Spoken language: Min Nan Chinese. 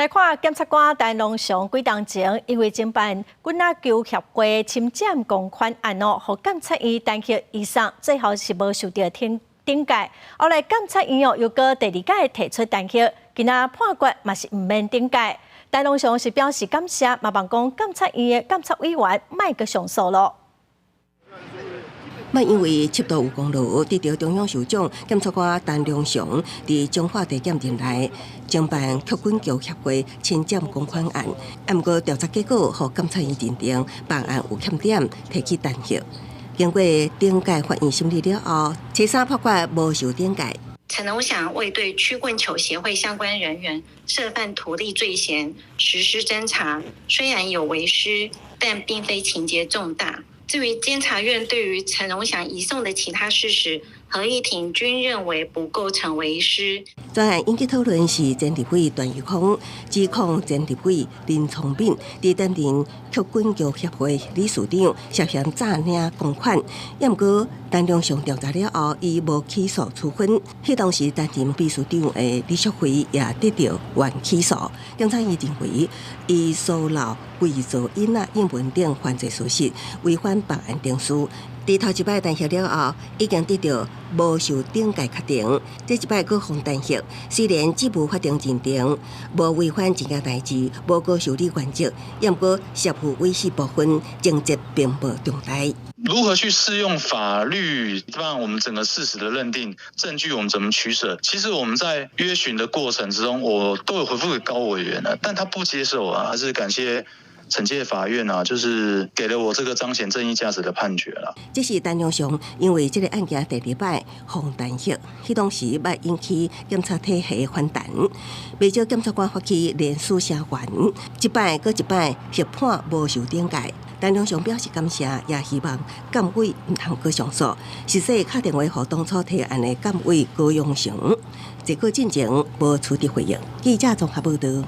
來看檢察官陳龍祥幾冬前，因為偵辦棍仔球協會侵佔公款案哦，予監察院彈劾移送，最後是無受著懲戒。後來監察院哦又閣第二擺提出彈劾，今仔判決嘛是毋免懲戒。陳龍祥是表示感謝，嘛望講監察院的監察委員莫閣上訴囉。嘛因為緝毒有功勞，得著中央首長檢察官陳龍祥佇彰化地檢任內偵辦曲棍球協會侵佔公款案，毋過調查結果予監察院認定辦案有欠點，提起彈劾。經過頂界法院審理了後，初三判決無受懲戒。陳龍祥未對曲棍球協會相關人員涉犯圖利罪嫌實施偵查，雖然有違失，但並非情節重大。至於監察院對於陳榮祥移送的其他事實，合議庭均認為不構成違失。專案引起討論是前立委段宜康指控前立委林聰敏佇擔任曲棍球協會理事長涉嫌詐領公款，毋過陳龍祥調查了後，伊無起訴處分。彼當時擔任秘書長的李淑慧也得著緩起訴。檢察院認為，伊疏漏偽造影啊印文等犯罪事實，違反辦案程序。佇頭一擺彈劾了後，已經得著無受懲戒確定。這一擺閣予彈劾，雖然只無法定認定，無違反這件代誌，無過受理原則，毋過涉負違失部分情節並無重大。如何去適用法律？當然，我們整個事實的認定、證據，我們怎麼取捨？其實我們在約詢的過程之中，我都有回覆給高委員了，但他不接受啊，還是感謝懲戒法院啊，就是給了我這個彰顯正義價值的判決啦。這是陳龍祥因為這個案件第二擺予彈劾，彼當時捌引起檢察體系反彈，袂少檢察官發起聯署聲援，這擺閣一擺獲判無受懲戒。陳龍祥表示感謝，也希望監委毋通閣上訴。實際敲電話予當初提案的監委高永成，結果進前無取得回應。記者綜合報導。